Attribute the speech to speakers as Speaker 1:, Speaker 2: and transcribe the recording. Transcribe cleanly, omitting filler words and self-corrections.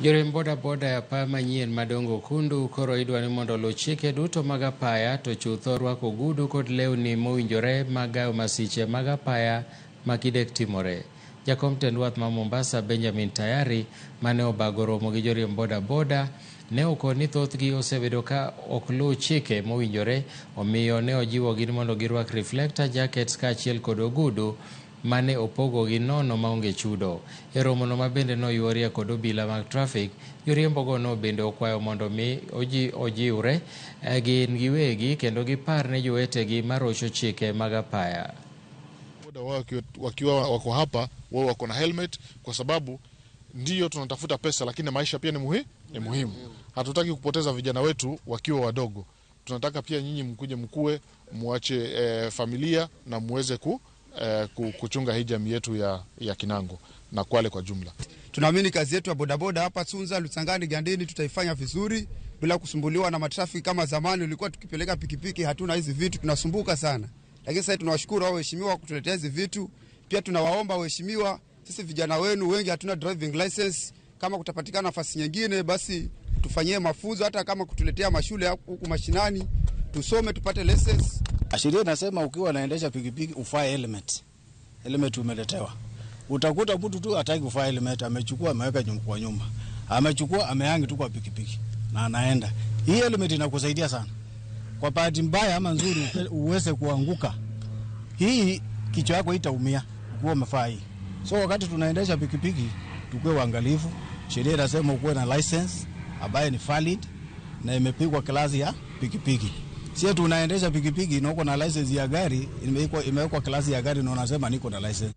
Speaker 1: Joriemb bodaboda e apaya manyien madongo Kundu koro idwa ni mondo oluw chike duto mag apaya to chutho rwako ogudu kod lewni mowinjore mag gayo masiche mag apaya ma kidek timore. Jakom tend wath ma Mombasa Benjamin Tayari mane obago romo gi joriemb bodaboda ne okoni ni thothgi osebedo ka ok luw chike mowinjore, omiyo ne ojiwogi ni mondo girwak reflector jackets kaachiel kod ogudu mane opogogi nono maonge chudo. E romono ma bende noyuorie kod obila mag trafik, joriembogo no bende okwayo mondo mi ojiwre gin giwegi kendo gipar ne jowetegi marocho chike mag apaya.
Speaker 2: Wakiwa wako hapa wao wako na helmet, kwa sababu ndiyo tunatafuta pesa, lakini maisha pia ni muhimu. Hatutaki kupoteza vijana wetu wakiwa wadogo. Tunataka pia nyinyi mkuje mkue, muache familia na muweze kuchunga hii jamii yetu ya Kinango na Kwale kwa jumla.
Speaker 3: Tunaamini kazi yetu ya bodaboda hapa Sunza, Lutsangani, Gandini tutaifanya vizuri bila kusumbuliwa na matrafiki kama zamani. Ulikuwa tukipeleka pikipiki hatuna hizi vitu, tunasumbuka sana. Lakini sasa tunawashukuru hao waheshimiwa kutuletea hizi vitu. Pia tunawaomba waheshimiwa, sisi vijana wenu wengi hatuna driving license, kama kutapatikana nafasi nyingine basi tufanyie mafunzo, hata kama kutuletea mashule huku mashinani tusome tupate license.
Speaker 4: Sheria inasema ukiwa unaendesha pikipiki uvae helmet. Helmet umeletewa. Utakuta mtu tu hataki kuvaa helmet, amechukua ameweka kwa nyumba. Amechukua amehangi tu kwa pikipiki na anaenda. Hii helmet inakusaidia sana. Kwa bahati mbaya ama nzuri uweze kuanguka, hii kichwa yako itaumia ukiwa umevaa hii. So wakati tunaendesha pikipiki tukue waangalifu. Sheria inasema ukuwe na license ambayo ni valid na imepigwa klasi ya pikipiki. Sio tunaendesha pikipiki na uko na license ya gari, imewekwa klasi ya gari na unasema niko na license.